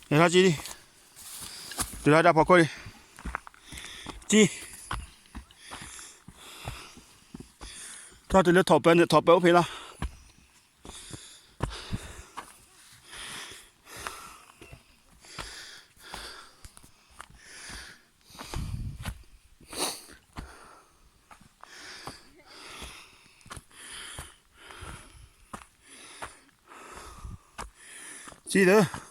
ဟဲထီၣ်ကံလံ, တုၤလၢတၢ်ဖီခိၣ်လံ, ကံ, ထီၣ်တုၤလၢထိးပၢန့ၣ် ထိးပၢအိၣ်ဖဲလီၤ. ကံလၢ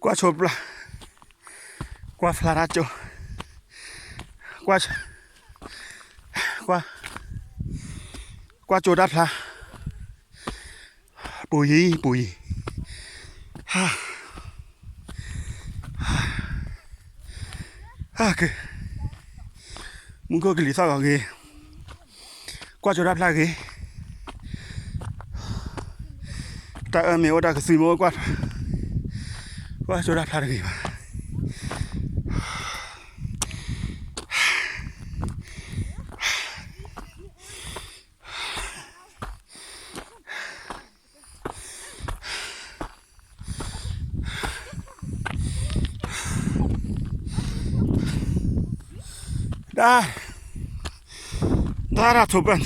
ကွၢ်ဆိပျၢ်, ကွၢ်ဖျါတၢ်ကၠိ, ကွၢ်, ကွၢ်, ကွၢ်ကၠိတၢ်ဖျါ, ပူၤယံၤ ပူၤယံၤ, ဟါ, ဟါက့ၤ, မူခိၣ်ကလံၤသီၣ်ဂီၤဂ့ၤ, ကွၢ်ကၠိတၢ်ဖျါဂ့ၤ, တၢ်အၢမ့ၢ်အိၣ် တၢ်ကသုမ့ၢ်အိၣ် ကွၢ်ကၠိတၢ်ဖျါတဂ့ၤဘၣ်. တၢ်, တၢ်တၢ်ထိးပၢၢ်,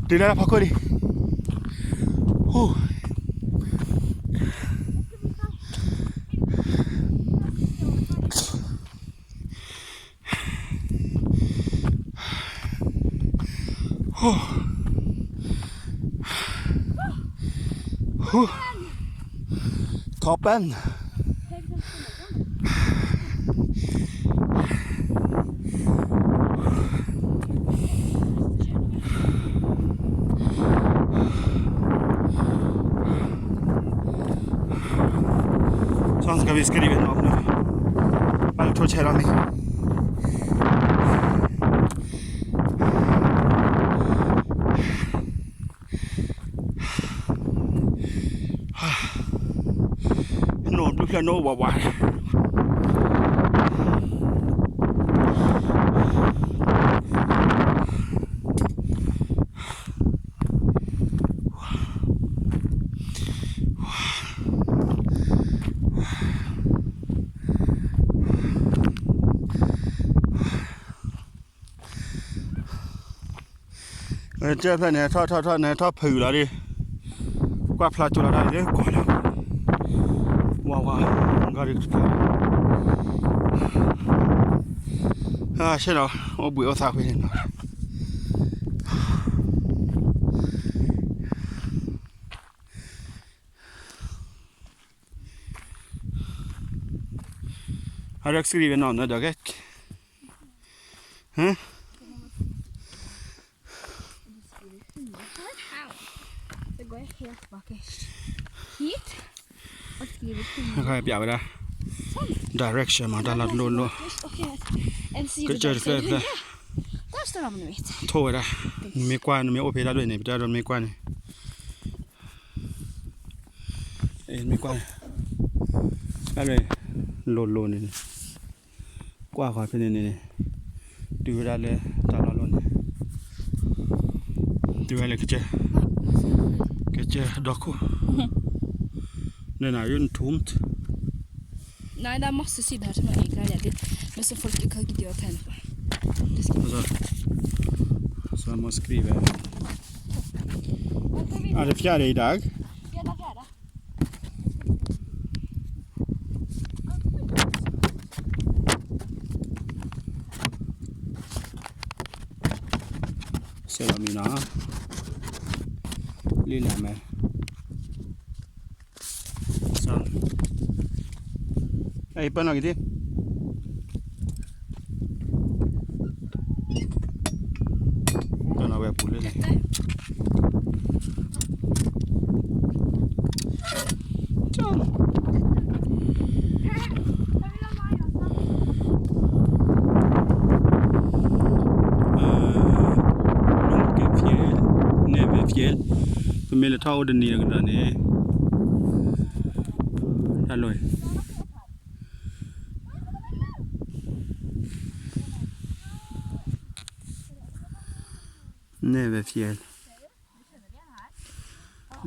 တုၤလၢတၢ်ဖီခိၣ်လံ, ဟူ ထိးပၢၢ်, စီၤကဝံးစကရံးဝဲနီၤ, ဘၣ်လၢထိၣ်ဆဲးလီၤမ့ၢ် နီၢ်ဘျုးဖျၢၣ်နီၢ်ဝးဝး ကၢၢ်ဖျၢၣ်န့ၣ် ထီၣ်ထီၣ်ထီၣ်န့ၣ် ထီၣ်ဖုးလီၤဒံး, ကွၢ်ဖျါကၠိလီၤတၢ်လၢကီၢ်လီၤ, ဝါဝါ, ဂီၤဒံးတဖျၢၣ်, ဆ့ၣ်နီၤ အိၣ်ဘှံးအိၣ်သါဖဲန့ၣ်နီၤ. အရၢကစံးဝဲနီၤ နဒီးကဲ, ဟမ် ပြဝဲဒၣ် direction မး တၢ်လီၢ်တလိၣ်လိၣ်, ကစၢၢ်တဖျၢၣ်တဖျၢၣ်, ထိၣ်ဝဲဒၣ်, နမ့ၢ်ကွၢ် နမ့ၢ်အိၣ်ဖဲတၢ်ဒိၣ်န့ၣ် ပတၢ်ဒိၣ်နမ့ၢ်ကွၢ်န့ၣ်, မ့ၢ်ကွၢ်, တၢ်ဒိၣ်, လိၤလိၤန့ၣ်, ကွၢ်ဃီဖဲန့ၣ်န့ၣ်, တုၤဝဲဒၣ်လၢတၢ်လီၢ်လိၣ်န့ၣ်, တုၤဝဲလၢကစၢၢ်, ကစၢၢ်ဒီခိၣ်, နနၤယိၣ်နထူမ်ၣ် Nej, där måste sitta här som jag gick där. Det, men så folk kan inte jag tända på. Det ska jag. Så, så jag måste skriva. Är det fjärde idag? Fjärde, fjärde. ဆဲးလီၤမံၤနီၤ, လံလၢ်မဲာ်, အံၤပၢၢ်နီၣ်က့ၤဒံး, ပၢၢ်နီၣ်ဝဲပူၤလၢန့ၣ်, ကၠီ မ့ၢ်လဲၤထီၣ်အိၣ်တနံၤတကဒီးန့ၣ်, တၢ်လီၢ်, န့ၣ်ဝဲဖျဲၣ်,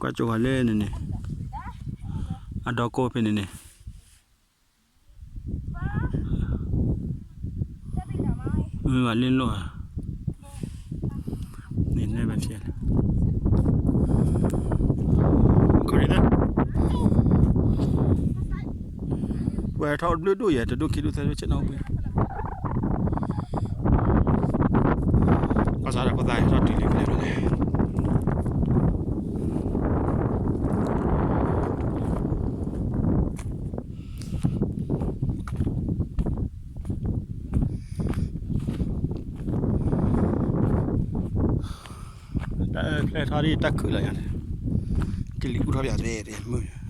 ကွၢ်ကၠိဃီလၢန့ၣ်န့ၣ်, အဒီကိးဖဲန့ၣ်န့ၣ် မ့ၢ်ဘၣ်လ့ၣ်လိၣ်ဧါ, န့ၣ်န့ၣ်ဘၣ်ဖျဲၣ်လီၤ, ခီဒ်န့ၣ်, ပှဲၤထီၣ်တဘျုးဒိၣ်ယဲၢ် တဒိၣ်ခံဒိၣ်သၢဒိၣ်ဆ့ၣ်နီၤအိၣ်ဘှံး, ဘၣ်ဆၣ်ဒီးဖိသၣ်ထီၣ်တုၤလံဖဲလဲၣ်န့ၣ် တၢ်ဖျဲၣ်ထီၣ်ဒ်တၢ်ခုၣ်လီၤယၤန့ၣ်, ကလံၤအူထီၣ်ပယၤရဲၣ်ရဲၣ်မုၢ်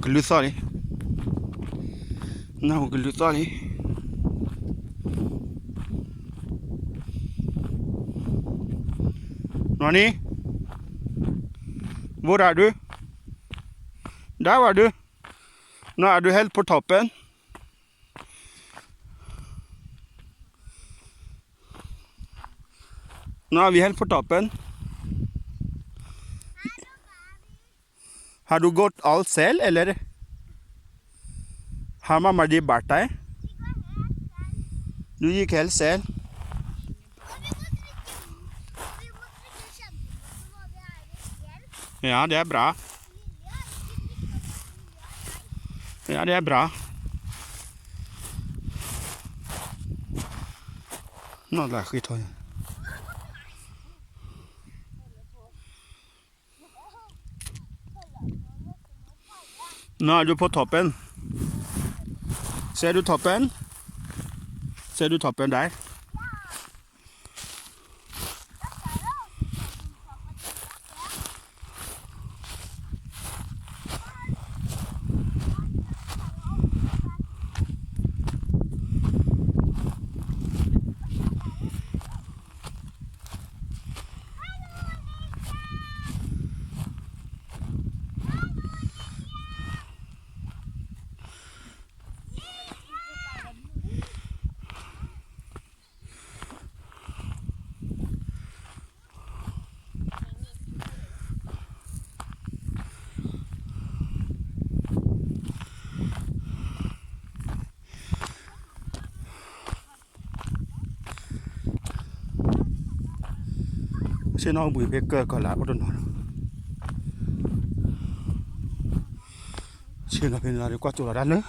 ကလုၢ်သီၣ်လံ, နၢ်ဟူကလုၢ်သီၣ်လံ, နီၢ်နံၤ, ဘိဒၣ်ဒု, ဒၣ်ဝဲဒု, နီၢ်အဒုဟဲလၢဖိထီၣ်ပဲၣ် နီၢ်ဝံၤဟဲလၢဖိထီၣ်ပဲၣ် Har du gått all selv, eller? Har mamma di båret deg? Du gikk helt selv? Ja, det er bra. Ja, det er bra. Nå, det er skitt. Nå er du på toppen. Ser du toppen? Ser du toppen der?ဆ့ၣ်နီၤအိၣ်ဘှံးဖဲကၢကီၢ်လၢအိၣ်တနီၤလီၤ. ဆ့ၣ်နီၤဖဲန့ၣ်လီၤ ကွၢ်ကၠိလီၤတၢ်လၢ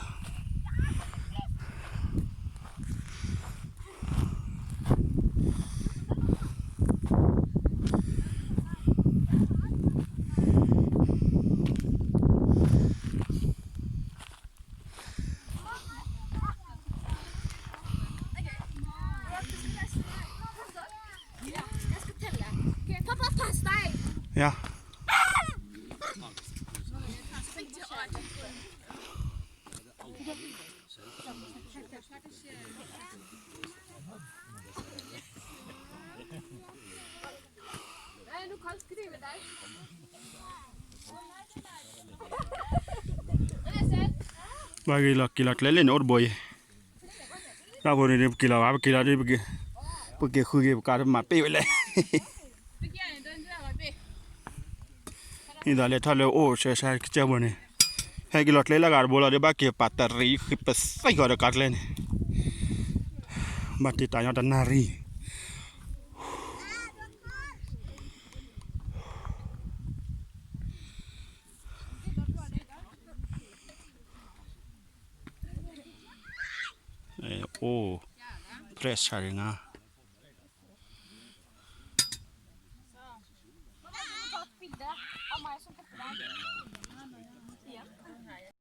Ja. Ba ghi lok ki lok lele ni ot boy. Ba bo ni ki lok ba ki lok ni, ba ki khu ki ba ka ma pe wele. Ni da le tha le o se sa ki cha bo ni. He ki lok le la ga bo la de ba ki pa ta ri khi pa sai ga da ka le ni. Ba ti ta ya ta na ri. O, pressure nga.